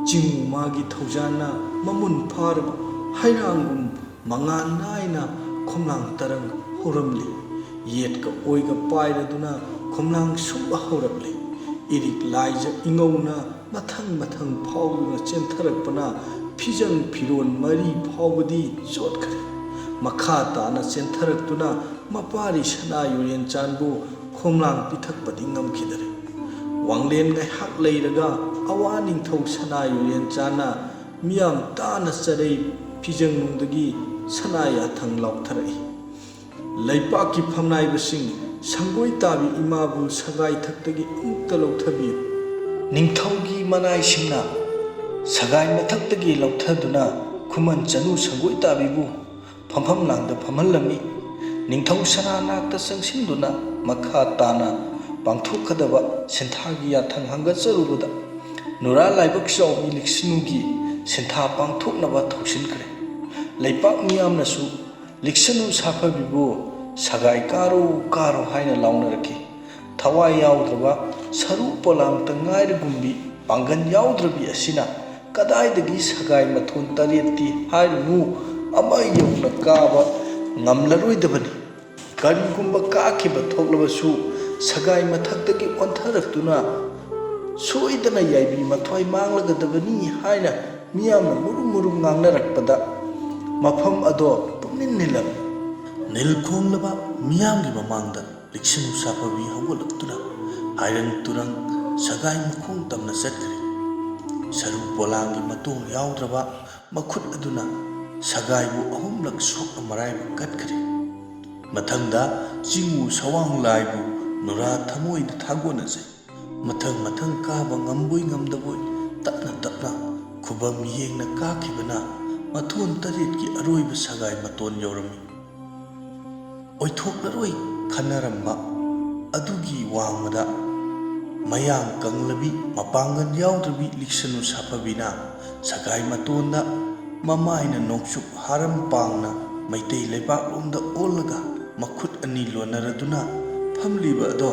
ꯆꯤꯡꯉꯨ ꯃꯥꯒꯤ ꯊꯧꯖꯥꯟꯅ ꯃꯃꯨꯟ ꯐꯥꯔꯕ ꯍꯩꯔꯥꯡꯒꯨꯝ ꯃꯉꯥꯜ ꯅꯥꯏꯅ ꯈꯣꯝꯂꯥꯡ ꯇꯔꯪ ꯍꯧꯔꯝꯂꯤ꯫ ꯌꯦꯠꯀ ꯑꯣꯏꯒ ꯄꯥꯏꯔꯗꯨꯅ ꯈꯣꯝꯂꯥꯡ ꯁꯨꯝꯕ ꯍꯧꯔꯛꯂꯤ꯫ ꯏꯔꯤꯛ ꯂꯥꯏꯖ ꯏꯉꯧꯅ ꯃꯊꯪ ꯃꯊꯪ ꯐꯥꯎꯗꯨꯅ ꯆꯦꯟꯊꯔꯛꯄꯅ ꯐꯤꯖꯪ ꯐꯤꯔꯣꯟ ꯃꯔꯤ ꯐꯥꯎꯕꯗꯤ ꯆꯣꯠꯈ꯭ꯔꯦ꯫ ꯃꯈꯥ ꯇꯥꯅ ꯆꯦꯟꯊꯔꯛꯇꯨꯅ ꯃꯄꯥꯔꯤ ꯁꯅꯥ ꯌꯣꯏꯔꯦꯟ ꯆꯥꯟꯕꯨ ꯈꯣꯝꯂꯥꯡ ꯄꯤꯊꯛꯄꯗꯤ ꯉꯝꯈꯤꯗꯔꯦ꯫ ꯋꯥꯡꯂꯦꯟ ꯉꯥꯏꯍꯥꯛ ꯂꯩꯔꯒ ꯑꯋꯥ ꯅꯤꯡꯊꯧ ꯁꯅꯥ ꯌꯣꯏꯔꯦꯟ ꯆꯥꯟꯅ ꯃꯤꯌꯥꯝ ꯇꯥꯅ ꯆꯔꯩ ꯐꯤꯖꯪꯅꯨꯡꯗꯒꯤ ꯁꯅꯥ ꯌꯥꯊꯪ ꯂꯥꯎꯊꯔꯛꯏ꯫ ꯂꯩꯄꯥꯛꯀꯤ ꯐꯝꯅꯥꯏꯕꯁꯤꯡ, ꯁꯪꯒꯣꯏ ꯇꯥꯕꯤ ꯏꯃꯥꯕꯨ ꯁꯒꯥꯏ ꯊꯛꯇꯒꯤ ꯑꯃꯨꯛꯇ ꯂꯧꯊꯕꯤꯌꯨ꯫ ꯅꯤꯡꯊꯧꯒꯤ ꯃꯅꯥꯏꯁꯤꯡꯅ ꯁꯒꯥꯏ ꯃꯊꯛꯇꯒꯤ ꯂꯧꯊꯗꯨꯅ ꯈꯨꯃꯟ ꯆꯅꯨ ꯁꯪꯒꯣꯏ ꯇꯥꯕꯤꯕꯨ ꯐꯝꯐꯝ ꯂꯥꯡꯗ ꯐꯝꯍꯜꯂꯝꯃꯤ꯫ ꯅꯤꯡꯊꯧ ꯁꯅꯥ ꯅꯥꯛꯇ ꯆꯪꯁꯤꯟꯗꯨꯅ ꯃꯈꯥ ꯇꯥꯅ ꯄꯥꯡꯊꯣꯛꯀꯗꯕ ꯁꯤꯟꯊꯥꯒꯤ ꯌꯥꯊꯪ ꯍꯪꯒꯠꯆꯔꯨꯕꯗ, ꯅꯨꯔꯥ ꯂꯥꯏꯕꯛ ꯆꯥꯎꯕꯤ ꯂꯤꯛꯁꯤꯅꯨꯒꯤ ꯁꯤꯟꯊꯥ ꯄꯥꯡꯊꯣꯛꯅꯕ ꯊꯧꯁꯤꯟꯈ꯭ꯔꯦ꯫ ꯂꯩꯄꯥꯛ ꯃꯤꯌꯥꯝꯅꯁꯨ ꯂꯤꯛꯁꯅꯨ ꯁꯥꯐꯕꯤꯕꯨ ꯁꯒꯥꯏ ꯀꯥꯔꯣ ꯀꯥꯔꯣ ꯍꯥꯏꯅ ꯂꯥꯎꯅꯔꯛꯈꯤ꯫ ꯊꯋꯥꯏ ꯌꯥꯎꯗ꯭ꯔꯕ ꯁꯔꯨ ꯄꯣꯂꯥꯡꯇ ꯉꯥꯏꯔꯒꯨꯝꯕꯤ ꯄꯥꯡꯒꯜ ꯌꯥꯎꯗ꯭ꯔꯕꯤ ꯑꯁꯤꯅ ꯀꯗꯥꯏꯗꯒꯤ ꯁꯒꯥꯏ ꯃꯊꯣꯟ ꯇꯔꯦꯠꯇꯤ ꯍꯥꯏꯔꯨꯅꯨ, ꯑꯃ ꯌꯧꯅ ꯀꯥꯕ ꯉꯝꯂꯔꯣꯏꯗꯕꯅꯤ꯫ ꯀꯔꯤꯒꯨꯝꯕ ꯀꯥꯈꯤꯕ ꯊꯣꯛꯂꯕꯁꯨ ꯁꯒꯥꯏ ꯃꯊꯛꯇꯒꯤ ꯑꯣꯟꯊꯔꯛꯇꯨꯅ ꯁꯣꯏꯗꯅ ꯌꯥꯏꯕꯤ ꯃꯊ꯭ꯋꯥꯏ ꯃꯥꯡꯂꯒꯗꯕꯅꯤ ꯍꯥꯏꯅ ꯃꯤꯌꯥꯝꯅ ꯃꯨꯔꯨꯝ ꯃꯨꯔꯨꯝ ꯉꯥꯡꯅꯔꯛꯄꯗ ꯃꯐꯝ ꯑꯗꯣ ꯄꯨꯝꯅꯤꯜ ꯅꯤꯜꯂꯝꯃꯤ꯫ ꯅꯤꯜ ꯈꯣꯡꯂꯕ ꯃꯤꯌꯥꯝꯒꯤ ꯃꯃꯥꯡꯗ ꯂꯤꯛꯁꯤꯅꯨ ꯁꯥꯐꯕꯤ ꯍꯧꯒꯠꯂꯛꯇꯨꯅ ꯍꯥꯏꯔꯪ ꯇꯨꯔꯪ ꯁꯒꯥꯏ ꯃꯈꯣꯡ ꯇꯝꯅ ꯆꯠꯈ꯭ꯔꯦ꯫ ꯁꯔꯨ ꯄꯣꯂꯥꯡꯒꯤ ꯃꯇꯣꯡ ꯌꯥꯎꯗ꯭ꯔꯕ ꯃꯈꯨꯠ ꯑꯗꯨꯅ ꯁꯒꯥꯏꯕꯨ ꯑꯍꯨꯝꯂꯛ ꯁꯣꯛꯅ ꯃꯔꯥꯏꯕꯛ ꯀꯠꯈ꯭ꯔꯦ꯫ ꯃꯊꯪꯗ ꯆꯤꯡꯉꯨ ꯁꯋꯥꯡ ꯂꯥꯏꯕꯨ ꯅꯨꯔꯥ ꯊꯃꯣꯏꯗ ꯊꯥꯒꯣꯟꯅꯖꯩ꯫ ꯃꯊꯪ ꯃꯊꯪ ꯀꯥꯕ ꯉꯝꯕꯣꯏ ꯉꯝꯗꯕꯣꯏ ꯇꯞꯅ ꯇꯞꯅ ꯈꯨꯕꯝ ꯌꯦꯡꯅ ꯀꯥꯈꯤꯕꯅ ꯃꯊꯣꯟ ꯇꯔꯦꯠꯀꯤ ꯑꯔꯣꯏꯕ ꯁꯒꯥꯏ ꯃꯇꯣꯟ ꯌꯧꯔꯝꯃꯤ꯫ ꯑꯣꯏꯊꯣꯛꯂꯔꯣꯏ ꯈꯟꯅꯔꯝꯕ ꯑꯗꯨꯒꯤ ꯋꯥꯡꯃꯗ ꯃꯌꯥꯡ ꯀꯪꯂꯕꯤ, ꯃꯄꯥꯡꯒꯜ ꯌꯥꯎꯗ꯭ꯔꯕꯤ ꯂꯤꯛꯁꯅꯨ ꯁꯥꯐꯕꯤꯅ ꯁꯒꯥꯏ ꯃꯇꯣꯟꯗ ꯃꯃꯥꯏꯅ ꯅꯣꯡꯆꯨꯞ ꯍꯥꯔꯝ ꯄꯥꯡꯅ ꯃꯩꯇꯩ ꯂꯩꯕꯥꯛꯂꯣꯝꯗ ꯑꯣꯜꯂꯒ ꯃꯈꯨꯠ ꯑꯅꯤ ꯂꯣꯟꯅꯔꯗꯨꯅ ꯐꯝꯂꯤꯕ ꯑꯗꯣ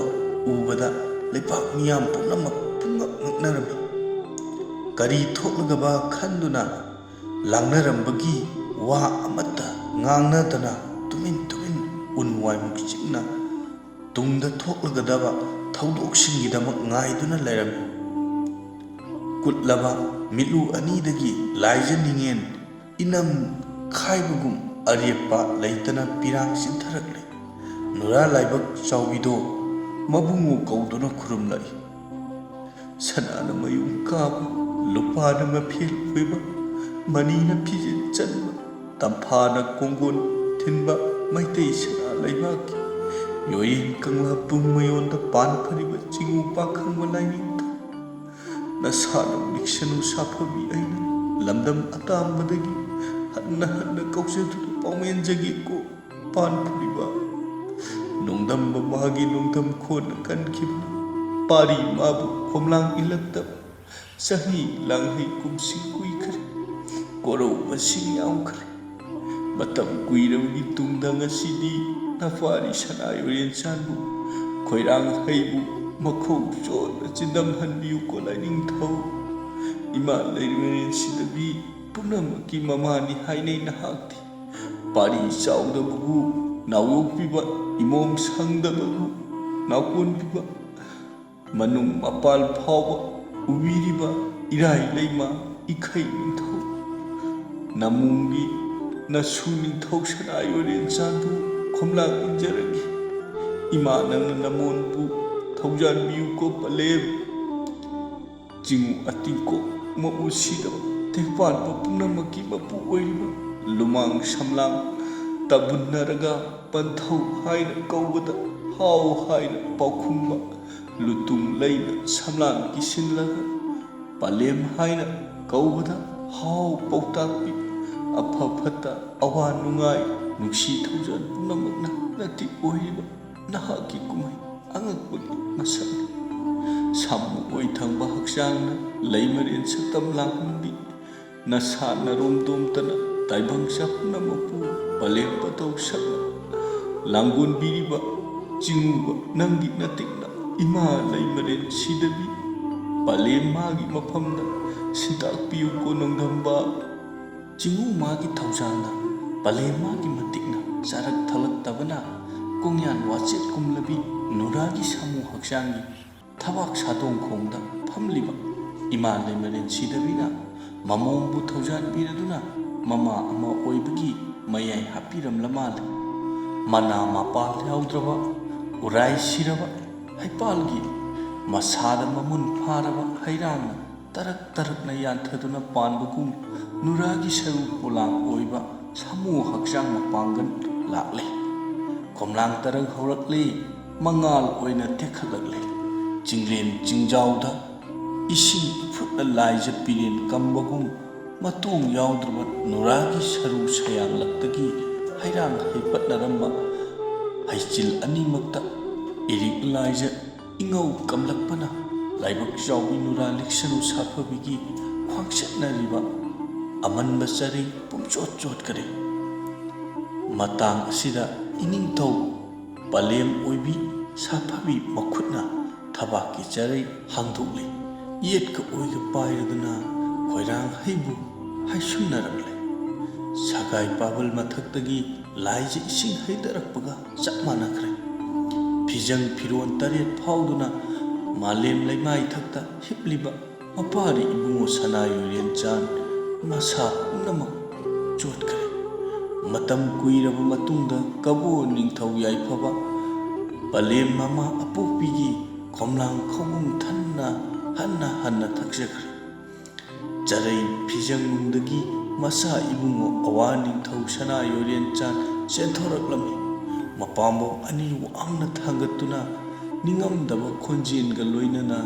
ꯎꯕꯗ ꯂꯩꯕꯥꯛ ꯃꯤꯌꯥꯝ ꯄꯨꯝꯅꯃꯛ ꯄꯨꯡꯉꯛ ꯉꯛꯅꯔꯝꯃꯤ꯫ ꯀꯔꯤ ꯊꯣꯛꯂꯒꯕ ꯈꯟꯗꯨꯅ ꯂꯥꯡꯅꯔꯝꯕꯒꯤ ꯋꯥ ꯑꯃꯠꯇ ꯉꯥꯡꯅꯗꯅ ꯇꯨꯃꯤꯟ ꯇꯨꯃꯤꯟ ꯎꯟ ꯋꯥꯏꯃꯨꯛ ꯆꯤꯛꯅ ꯇꯨꯡꯗ ꯊꯣꯛꯂꯒꯗꯕ ꯊꯧꯗꯣꯛꯁꯤꯡꯒꯤꯗꯃꯛ ꯉꯥꯏꯗꯨꯅ ꯂꯩꯔꯝꯃꯤ꯫ ꯀꯨꯠꯂꯕ ꯃꯤꯠꯂꯨ ꯑꯅꯤꯗꯒꯤ ꯂꯥꯏꯖ ꯅꯤꯡꯉꯦꯟ ꯏꯅꯝ ꯈꯥꯏꯕꯒꯨꯝ ꯑꯔꯦꯞꯄ ꯂꯩꯇꯅ ꯄꯤꯔꯥꯡ ꯆꯤꯟꯊꯔꯛꯂꯦ꯫ ꯅꯨꯔꯥ ꯂꯥꯏꯕꯛ ꯆꯥꯎꯕꯤꯗꯣ ꯃꯕꯨꯡꯉꯣ ꯀꯧꯗꯨꯅ ꯈꯨꯔꯨꯝꯂꯛꯏ꯫ ꯁꯅꯥꯅ ꯃꯌꯨꯝ ꯀꯥꯕ, ꯂꯨꯄꯥꯅ ꯃꯐꯦꯜ ꯑꯣꯏꯕ, ꯃꯅꯤꯅ ꯐꯤꯖꯦꯠ ꯆꯟꯕ, ꯇꯝꯐꯥꯅ ꯀꯣꯡꯒꯣꯟ ꯊꯤꯟꯕ ꯃꯩꯇꯩ ꯁꯅꯥ ꯂꯩꯕꯥꯛꯀꯤ ꯌꯣꯌꯦꯟ ꯀꯪꯂꯥ ꯄꯨꯡ ꯃꯌꯣꯟꯗ ꯄꯥꯟ ꯐꯔꯤꯕ ꯆꯤꯡꯉꯨ ꯄꯥꯈꯪꯕ ꯂꯥꯏꯅꯤꯡꯊꯧ, ꯅꯁꯥꯅ ꯂꯤꯛꯁꯅꯨ ꯁꯥꯐꯕꯤ ꯑꯩꯅ ꯂꯝꯗꯝ ꯑꯇꯥꯡꯕꯗꯒꯤ ꯍꯟꯅ ꯍꯟꯅ ꯀꯧꯖꯗꯨꯅ ꯄꯥꯎꯃꯦꯟꯖꯒꯦꯀꯣ꯫ ꯄꯥꯟ ꯐꯨꯔꯤꯕ ꯅꯣꯡꯗꯝꯕ ꯃꯥꯒꯤ ꯅꯣꯡꯗꯝ ꯈꯣꯟꯅ ꯀꯟꯈꯤꯕꯅ ꯄꯥꯔꯤ ꯃꯥꯕꯨ ꯈꯣꯝꯂꯥꯡ ꯏꯜꯂꯛꯇꯕ ꯆꯍꯤ ꯂꯥꯡꯍꯩ ꯀꯨꯝꯁꯤ ꯀꯨꯏꯈ꯭ꯔꯦ꯫ ꯀꯣꯔꯧ ꯃꯁꯤꯡ ꯌꯥꯝꯈ꯭ꯔꯦ꯫ ꯃꯇꯝ ꯀꯨꯏꯔꯕꯒꯤ ꯇꯨꯡꯗ ꯉꯁꯤꯗꯤ ꯅꯄꯥꯔꯤ ꯁꯅꯥ ꯌꯣꯏꯔꯦꯟ ꯆꯥꯟꯕꯨ ꯈꯣꯏꯔꯥꯡ ꯍꯩꯕꯨ ꯃꯈꯧ ꯆꯣꯠꯅ ꯆꯤꯟꯗꯝꯍꯟꯕꯤꯌꯨꯀꯣ ꯂꯥꯏꯅꯤꯡꯊꯧ꯫ ꯏꯃꯥ ꯂꯩꯃꯔꯦꯟ ꯁꯤꯗꯕꯤ ꯄꯨꯝꯅꯃꯛꯀꯤ ꯃꯃꯥꯅꯤ ꯍꯥꯏꯅꯩ ꯅꯍꯥꯛꯇꯤ꯫ ꯄꯥꯔꯤ ꯆꯥꯎꯗꯕꯕꯨ ꯅꯥꯎꯌꯣꯛꯄꯤꯕ, ꯏꯃꯣꯝ ꯁꯪꯗꯕꯕꯨ ꯅꯥꯎꯀꯣꯟꯕꯤꯕ, ꯃꯅꯨꯡ ꯃꯄꯥꯜ ꯐꯥꯎꯕ ꯎꯕꯤꯔꯤꯕ ꯏꯔꯥꯏ ꯂꯩꯃ ꯏꯈꯩ ꯅꯤꯡꯊꯧ, ꯅꯃꯨꯡꯒꯤ ꯅꯁꯨ ꯅꯤꯡꯊꯧ ꯁꯅꯥ ꯌꯣꯏꯔꯦꯟ ꯆꯥꯟꯕꯨ ꯈꯣꯝꯂꯥꯡ ꯏꯟꯖꯔꯒꯦ꯫ ꯏꯃꯥ ꯅꯪꯅ ꯅꯃꯣꯟꯕꯨ ꯊꯧꯖꯥꯟꯕꯤꯌꯨꯀꯣ ꯄꯂꯦꯝ꯫ ꯆꯤꯡꯉꯨ ꯑꯇꯤꯡꯀꯣ ꯃꯎ ꯁꯤꯗꯕ ꯇꯦꯡꯄꯥꯟꯕ ꯄꯨꯝꯅꯃꯛꯀꯤ ꯃꯄꯨ ꯑꯣꯏꯔꯤꯕ ꯂꯨꯃꯥꯡ ꯁꯝꯂꯥꯡ ꯇꯥꯕꯨꯟꯅꯔꯒ ꯄꯟꯊꯧ ꯍꯥꯏꯅ ꯀꯧꯕꯗ ꯍꯥꯎ ꯍꯥꯏꯅ ꯄꯥꯎꯈꯨꯝꯕ ꯂꯨꯇꯨꯡ ꯂꯩꯅ ꯁꯝꯂꯥꯡ ꯀꯤꯁꯤꯜꯂꯒ ꯄꯂꯦꯝ ꯍꯥꯏꯅ ꯀꯧꯕꯗ ꯍꯥꯎ ꯄꯥꯎꯇꯥꯛꯄꯤ ꯑꯐ ꯐꯠꯇ ꯑꯋꯥ ꯅꯨꯡꯉꯥꯏ ꯅꯨꯡꯁꯤ ꯊꯧꯖꯥꯜ ꯄꯨꯝꯅꯃꯛꯅ ꯅꯠꯇꯦ ꯑꯣꯏꯔꯤꯕ ꯅꯍꯥꯛꯀꯤ ꯀꯨꯝꯍꯩ ꯑꯉꯛꯄꯒꯤ ꯃꯁꯛꯅꯤ꯫ ꯁꯥꯃꯨ ꯑꯣꯏ ꯊꯪꯕ ꯍꯛꯆꯥꯡꯅ ꯂꯩꯃꯔꯦꯟ ꯁꯛꯇꯝ ꯂꯥꯡꯍꯟꯕꯤ ꯅꯁꯥ ꯅꯔꯣꯝꯗꯣꯝꯇꯅ ꯇꯥꯏꯕꯪ ꯆꯥ ꯄꯨꯝꯅꯃꯛꯄꯨ ꯄꯂꯦꯝ ꯄꯇꯧ ꯁꯛꯅ ꯂꯥꯡꯒꯣꯟꯕꯤꯔꯤꯕ ꯆꯤꯡꯉꯨꯕ ꯅꯪꯒꯤ ꯅꯇꯤꯛꯅ ꯏꯃꯥ ꯂꯩꯃꯔꯦꯟ ꯁꯤꯗꯕꯤ ꯄꯂꯦꯝ ꯃꯥꯒꯤ ꯃꯐꯝꯗ ꯁꯤꯟꯇꯥꯛꯄꯤꯌꯨ ꯀꯣ ꯅꯣꯡꯗꯝꯕ꯫ ꯆꯤꯡꯉꯨ ꯃꯥꯒꯤ ꯊꯧꯖꯥꯜꯅ ꯄꯂꯦꯝ ꯃꯥꯒꯤ ꯃꯇꯤꯛꯅ ꯆꯥꯔꯛ ꯊꯛꯂꯛꯇꯕꯅ ꯀꯣꯡꯌꯥꯟ ꯋꯥꯆꯦꯠ ꯀꯨꯝꯂꯕꯤ ꯅꯨꯔꯥꯒꯤ ꯁꯥꯃꯨ ꯍꯛꯆꯥꯡꯒꯤ ꯊꯕꯥꯛ ꯁꯥꯗꯣꯡ ꯈꯣꯡꯗ ꯐꯝꯂꯤꯕ ꯏꯃꯥ ꯂꯩꯃꯔꯦꯟ ꯁꯤꯗꯕꯤꯅ ꯃꯃꯣꯝꯕꯨ ꯊꯧꯖꯥꯟꯕꯤꯔꯗꯨꯅ ꯃꯃꯥ ꯑꯃ ꯑꯣꯏꯕꯒꯤ ꯃꯌꯥꯏ ꯍꯥꯞꯄꯤꯔꯝꯂ ꯃꯥꯜꯂꯦ꯫ ꯃꯅꯥ ꯃꯄꯥꯜ ꯌꯥꯎꯗ꯭ꯔꯕ, ꯎꯔꯥꯏ ꯁꯤꯔꯕ, ꯍꯩꯄꯥꯜꯒꯤ ꯃꯁꯥꯗ ꯃꯃꯨꯟ ꯐꯥꯔꯕ ꯍꯩꯔꯥꯡꯅ ꯇꯔꯛ ꯇꯔꯛꯅ ꯌꯥꯟꯊꯗꯨꯅ ꯄꯥꯟꯕꯒꯨꯝ ꯅꯨꯔꯥꯒꯤ ꯁꯔꯨ ꯄꯣꯂꯥꯡ ꯑꯣꯏꯕ ꯁꯥꯃꯨ ꯍꯛꯆꯥꯡ ꯃꯄꯥꯡꯒꯜ ꯂꯥꯛꯂꯦ꯫ ꯈꯣꯝꯂꯥꯡ ꯇꯔꯪ ꯍꯧꯔꯛꯂꯦ, ꯃꯉꯥꯜ ꯑꯣꯏꯅ ꯇꯦꯛꯈꯠꯂꯛꯂꯦ꯫ ꯆꯤꯡꯂꯦꯟ ꯆꯤꯡꯖꯥꯎꯗ ꯏꯁꯤꯡ ꯏꯐꯨꯠꯅ ꯂꯥꯏꯖ ꯄꯤꯔꯦꯟ ꯀꯝꯕꯒꯨꯝ ꯃꯇꯣꯡ ꯌꯥꯎꯗ꯭ꯔꯕ ꯅꯨꯔꯥꯒꯤ ꯁꯔꯨ ꯁꯌꯥꯡꯂꯛꯇꯒꯤ ꯍꯩꯔꯥꯡ ꯍꯩꯄꯠꯅꯔꯝꯕ ꯍꯩꯆꯤꯜ ꯑꯅꯤꯃꯛꯇ ꯏꯔꯤꯛ ꯂꯥꯏꯖ ꯏꯉꯧ ꯀꯝꯂꯛꯄꯅ ꯂꯥꯏꯕꯛ ꯆꯥꯎꯕꯤ ꯅꯨꯔꯥ ꯂꯤꯛꯁꯅꯨ ꯁꯥꯐꯕꯤꯒꯤ ꯈ꯭ꯋꯥꯡꯆꯠꯅꯔꯤꯕ ꯑꯃꯟꯕ ꯆꯔꯩ ꯄꯨꯝꯆꯣꯠ ꯆꯣꯠꯈꯔꯦ꯫ ꯃꯇꯥꯡ ꯑꯁꯤꯗ ꯏꯅꯤꯡꯊꯧ ꯄꯂꯦꯝ ꯑꯣꯏꯕꯤ ꯁꯥꯐꯕꯤ ꯃꯈꯨꯠꯅ ꯊꯕꯥꯛꯀꯤ ꯆꯔꯩ ꯍꯥꯡꯗꯣꯛꯂꯤ꯫ ꯌꯦꯠꯀ ꯑꯣꯏꯒ ꯄꯥꯏꯔꯗꯨꯅ ꯈꯣꯏꯔꯥꯡ ꯍꯩꯕꯨ ꯍꯥꯏꯁꯨꯝꯅꯔꯛꯂꯦ꯫ ꯁꯒꯥꯏ ꯄꯥꯕꯜ ꯃꯊꯛꯇꯒꯤ ꯂꯥꯏꯖ ꯏꯁꯤꯡ ꯍꯩꯊꯔꯛꯄꯒ ꯆꯞ ꯃꯥꯟꯅꯈ꯭ꯔꯦ꯫ ꯐꯤꯖꯪ ꯐꯤꯔꯣꯟ ꯇꯔꯦꯠ ꯐꯥꯎꯗꯨꯅ ꯃꯥꯂꯦꯝ ꯂꯩꯃꯥꯏ ꯊꯛꯇ ꯍꯤꯞꯂꯤꯕ ꯃꯄꯥꯔꯤ ꯏꯕꯨꯡꯉꯣ ꯁꯅꯥ ꯌꯨꯔꯦꯟ ꯆꯥꯟ ꯃꯁꯥ ꯄꯨꯝꯅꯃꯛ ꯆꯣꯠꯈ꯭ꯔꯦ꯫ ꯃꯇꯝ ꯀꯨꯏꯔꯕ ꯃꯇꯨꯡꯗ ꯀꯕꯣ ꯅꯤꯡꯊꯧ ꯌꯥꯏꯐꯕ ꯄꯂꯦꯝ ꯃꯃꯥ ꯑꯄꯣꯛꯄꯤꯒꯤ ꯈꯣꯝꯂꯥꯡ ꯈꯧꯕꯨꯝ ꯊꯟꯅ ꯍꯟꯅ ꯍꯟꯅ ꯊꯛꯆꯈ꯭ꯔꯦ꯫ ꯆꯔꯩ ꯐꯤꯖꯪꯅꯨꯡꯗꯒꯤ ꯃꯆꯥ ꯏꯕꯨꯡꯉꯣ ꯑꯋꯥ ꯅꯤꯡꯊꯧ ꯁꯅꯥ ꯌꯣꯏꯔꯦꯟꯆꯥꯟ ꯆꯦꯟꯊꯣꯔꯛꯂꯝꯃꯤ꯫ ꯃꯄꯥꯝꯕꯣꯝ ꯑꯅꯤ ꯋꯥꯡꯅ ꯊꯥꯡꯒꯠꯇꯨꯅ ꯅꯤꯡꯉꯝꯗꯕ ꯈꯣꯟꯖꯦꯜꯒ ꯂꯣꯏꯅꯅ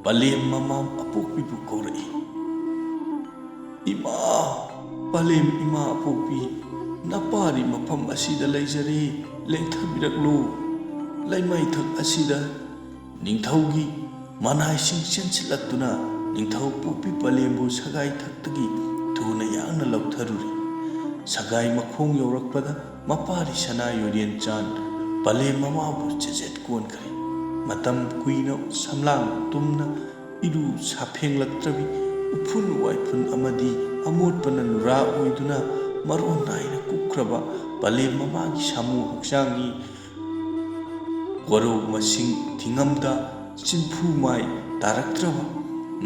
ꯄꯂꯦꯝ ꯃꯃꯥ ꯑꯄꯣꯛꯄꯤꯕꯨ ꯀꯧꯔꯛꯏ꯫ "ꯏꯃꯥ, ꯄꯂꯦꯝ ꯏꯃꯥ ꯑꯄꯣꯛꯄꯤ, ꯅꯄꯥꯗꯤ ꯃꯐꯝ ꯑꯁꯤꯗ ꯂꯩꯖꯔꯦ, ꯂꯦꯡꯊꯕꯤꯔꯛꯂꯣ꯫ ꯂꯩꯃꯥꯏꯊꯛ ꯑꯁꯤꯗ ꯅꯤꯡꯊꯧꯒꯤ ꯃꯅꯥꯏꯁꯤꯡ ꯆꯦꯟꯁꯤꯜꯂꯛꯇꯨꯅ ꯅꯤꯡꯊꯧ ꯄꯣꯛꯄꯤ ꯄꯂꯦꯝꯕꯨ ꯁꯒꯥꯏ ꯊꯛꯇꯒꯤ ꯊꯨꯅ ꯌꯥꯡꯅ ꯂꯧꯊꯔꯨꯔꯦ꯫" ꯁꯒꯥꯏ ꯃꯈꯣꯡ ꯌꯧꯔꯛꯄꯗ ꯃꯄꯥꯔꯤ ꯁꯅꯥ ꯌꯣꯏꯔꯦꯟꯆꯥꯟ ꯄꯂꯦꯝ ꯃꯃꯥꯕꯨ ꯆꯦꯖꯦꯠ ꯀꯣꯟꯈ꯭ꯔꯦ꯫ ꯃꯇꯝ ꯀꯨꯏꯅ ꯁꯝꯂꯥꯡ ꯇꯨꯝꯅ ꯏꯔꯨ ꯁꯥꯐꯦꯡꯂꯛꯇ꯭ꯔꯕꯤ ꯎꯐꯨꯟ ꯋꯥꯏꯐꯨꯟ ꯑꯃꯗꯤ ꯑꯃꯣꯠꯄꯅ ꯅꯨꯔꯥ ꯑꯣꯏꯗꯨꯅ ꯃꯔꯣꯟ ꯅꯥꯏꯅ ꯀꯨꯞꯈ꯭ꯔꯕ ꯄꯂꯦꯝ ꯃꯃꯥꯒꯤ ꯁꯥꯃꯨ ꯍꯛꯆꯥꯡꯒꯤ ꯋꯥꯔꯧ ꯃꯁꯤꯡ ꯊꯤꯉꯝꯗ ꯆꯤꯟꯐꯨ ꯃꯥꯏ ꯇꯥꯔꯛꯇ꯭ꯔꯕ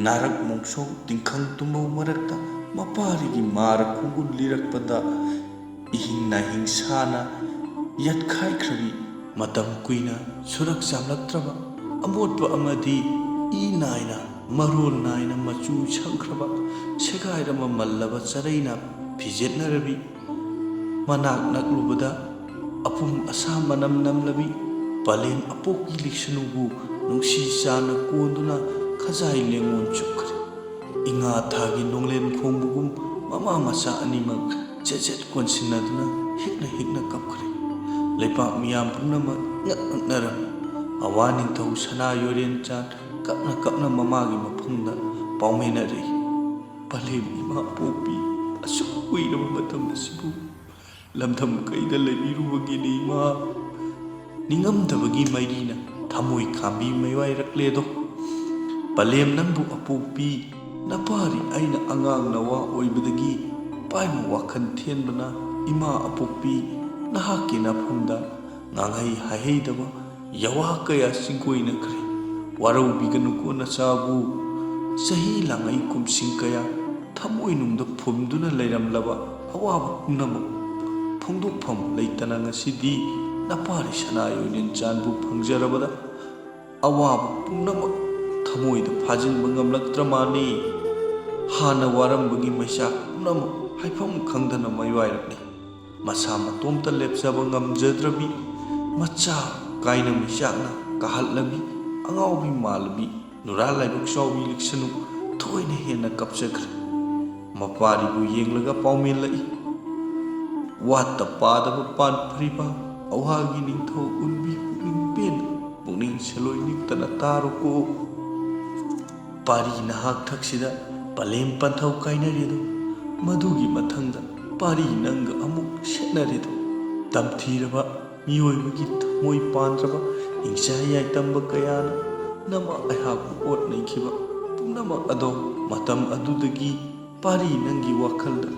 ꯅꯥꯔꯛ ꯃꯣꯡꯁꯣꯡ ꯇꯤꯡꯈꯪ ꯇꯨꯝꯃꯧ ꯃꯔꯛꯇ ꯃꯄꯥꯔꯤꯒꯤ ꯃꯥꯔ ꯈꯣꯡꯒꯨꯜ ꯂꯤꯔꯛꯄꯗ ꯏꯍꯤꯡ ꯅꯥꯍꯤꯡ ꯁꯥꯅ ꯌꯥꯠꯈꯥꯏꯈ꯭ꯔꯕꯤ, ꯃꯇꯝ ꯀꯨꯏꯅ ꯁꯨꯔꯛ ꯆꯥꯝꯂꯛꯇ꯭ꯔꯕ ꯑꯃꯣꯠꯄ ꯑꯃꯗꯤ ꯏ ꯅꯥꯏꯅ ꯃꯔꯣꯜ ꯅꯥꯏꯅ ꯃꯆꯨ ꯁꯪꯈ꯭ꯔꯕ ꯁꯦꯒꯥꯏꯔꯕ ꯃꯜꯂꯕ ꯆꯔꯩꯅ ꯐꯤꯖꯦꯠꯅꯔꯕꯤ, ꯃꯅꯥꯛ ꯅꯛꯂꯨꯕꯗ ꯑꯄꯨꯝ ꯑꯁꯥ ꯃꯅꯝ ꯅꯝꯂꯕꯤ ꯄꯂꯦꯝ ꯑꯄꯣꯛꯄꯤ ꯂꯤꯛꯁꯅꯨꯕꯨ ꯅꯨꯡꯁꯤ ꯆꯥꯅ ꯀꯣꯟꯗꯨꯅ ꯈꯖꯥꯏ ꯂꯦꯡꯉꯣꯟ ꯆꯨꯞꯈ꯭ꯔꯦ꯫ ꯏꯉꯥ ꯊꯥꯒꯤ ꯅꯣꯡꯂꯦꯟ ꯈꯣꯡꯕꯒꯨꯝ ꯃꯃꯥ ꯃꯆꯥ ꯑꯅꯤꯃꯛ ꯆꯦꯠ ꯆꯦꯠ ꯀꯣꯟꯁꯤꯟꯅꯗꯨꯅ ꯍꯤꯛꯅ ꯍꯤꯛꯅ ꯀꯞꯈ꯭ꯔꯦ꯫ ꯂꯩꯄꯥꯛ ꯃꯤꯌꯥꯝ ꯄꯨꯝꯅꯃꯛ ꯉꯛ ꯉꯛꯅꯔꯝꯃꯤ꯫ ꯑꯋꯥ ꯅꯤꯡꯊꯧ ꯁꯅꯥ ꯌꯣꯏꯔꯦꯟꯆꯥꯟ ꯀꯞꯅ ꯀꯞꯅ ꯃꯃꯥꯒꯤ ꯃꯐꯝꯗ ꯄꯥꯎꯃꯦꯟꯅꯔꯛꯏ꯫ "ꯄꯂꯦꯝ ꯏꯃꯥ ꯄꯣꯛꯄꯤ, ꯑꯁꯨꯛ ꯀꯨꯏꯔꯕ ꯃꯇꯝ ꯑꯁꯤꯕꯨ ꯂꯝꯗꯝ ꯀꯩꯗ ꯂꯩꯕꯤꯔꯨꯕꯒꯤꯅꯤ ꯏꯃꯥ? ꯅꯤꯡꯉꯝꯗꯕꯒꯤ ꯃꯩꯔꯤꯅ ꯊꯃꯣꯏ ꯈꯥꯝꯕꯤ ꯃꯩꯋꯥꯏꯔꯛꯂꯦꯗꯣ꯫ ꯄꯂꯦꯝ ꯅꯪꯕꯨ ꯑꯄꯣꯛꯄꯤ, ꯅꯄꯥꯔꯤ ꯑꯩꯅ ꯑꯉꯥꯡ ꯅꯋꯥ ꯑꯣꯏꯕꯗꯒꯤ ꯄꯥꯏꯃ ꯋꯥꯈꯜ ꯊꯦꯟꯕꯅ ꯏꯃꯥ ꯑꯄꯣꯛꯄꯤ, ꯅꯍꯥꯛꯀꯤ ꯅꯐꯝꯗ ꯉꯥꯡꯍꯩ ꯍꯥꯏꯍꯩꯗꯕ ꯌꯥꯋꯥ ꯀꯌꯥ ꯆꯤꯡꯀꯣꯏꯅꯈ꯭ꯔꯦ꯫ ꯋꯥꯔꯧꯕꯤꯒꯅꯨꯀꯣ ꯅꯆꯥꯕꯨ꯫ ꯆꯍꯤ ꯂꯥꯡꯉꯩ ꯀꯨꯝꯁꯤꯡ ꯀꯌꯥ ꯊꯃꯣꯏꯅꯨꯡꯗ ꯐꯨꯝꯗꯨꯅ ꯂꯩꯔꯝꯂꯕ ꯑꯋꯥꯕ ꯄꯨꯝꯅꯃꯛ ꯐꯣꯡꯗꯣꯛꯐꯝ ꯂꯩꯇꯅ ꯉꯁꯤꯗꯤ ꯅꯄꯥꯔꯤ ꯁꯅꯥ ꯌꯣꯏꯅꯦꯟꯆꯥꯟꯕꯨ ꯐꯪꯖꯔꯕꯗ ꯑꯋꯥꯕ ꯄꯨꯝꯅꯃꯛ ꯊꯃꯣꯏꯗ ꯐꯥꯖꯤꯟꯕ ꯉꯝꯂꯛꯇ꯭ꯔ ꯃꯥꯜꯂꯤ꯫ ꯍꯥꯟꯅ ꯋꯥꯔꯝꯕꯒꯤ ꯃꯩꯆꯥꯛ ꯄꯨꯝꯅꯃꯛ ꯍꯥꯏꯐꯝ ꯈꯪꯗꯅ ꯃꯩꯋꯥꯏꯔꯛꯂꯤ꯫ ꯃꯁꯥ ꯃꯇꯣꯝꯇ ꯂꯦꯞꯆꯕ ꯉꯝꯖꯗ꯭ꯔꯕꯤ ꯃꯆꯥ ꯀꯥꯏꯅ ꯃꯩꯆꯥꯛꯅ ꯀꯥꯍꯠꯂꯕꯤ ꯑꯉꯥꯎꯕꯤ ꯃꯥꯜꯂꯕꯤ ꯅꯨꯔꯥ ꯂꯥꯏꯕꯛ ꯆꯥꯎꯕꯤ ꯂꯤꯛꯁꯅꯨ ꯊꯣꯏꯅ ꯍꯦꯟꯅ ꯀꯞꯆꯈ꯭ꯔꯦ꯫ ꯃꯄꯥꯔꯤꯕꯨ ꯌꯦꯡꯂꯒ ꯄꯥꯎꯃꯦꯜꯂꯛꯏ꯫ ꯋꯥꯠꯇ ꯄꯥꯗꯕ ꯄꯥꯟ ꯐꯔꯤꯕ ꯑꯋꯥꯒꯤ ꯅꯤꯡꯊꯧ ꯎꯟꯕꯤ ꯄꯨꯛꯅꯤꯡ ꯄꯦꯟꯅ ꯄꯨꯛꯅꯤꯡ ꯁꯦꯂꯣꯏ ꯅꯤꯛꯇꯅ ꯇꯥꯔꯣꯀꯣ꯫ ꯄꯥꯔꯤ ꯅꯍꯥꯛ ꯊꯛꯁꯤꯗ ꯄꯂꯦꯝ ꯄꯟꯊꯧ ꯀꯥꯏꯅꯔꯦꯗꯣ꯫ ꯃꯗꯨꯒꯤ ꯃꯊꯪꯗ ꯄꯥꯔꯤ ꯅꯪꯒ ꯑꯃꯨꯛ ꯁꯦꯠꯅꯔꯦꯗꯣ꯫ ꯇꯝꯊꯤꯔꯕ ꯃꯤꯑꯣꯏꯕꯒꯤ ꯊꯃꯣꯏ ꯄꯥꯟꯗ꯭ꯔꯕ ꯍꯤꯡꯆꯥ ꯌꯥꯏꯇꯝꯕ ꯀꯌꯥꯅ ꯅꯃ ꯑꯩꯍꯥꯛꯄꯨ ꯑꯣꯠ ꯅꯩꯈꯤꯕ ꯄꯨꯝꯅꯃꯛ ꯑꯗꯣ ꯃꯇꯝ ꯑꯗꯨꯗꯒꯤ ꯄꯥꯔꯤ ꯅꯪꯒꯤ ꯋꯥꯈꯜꯗ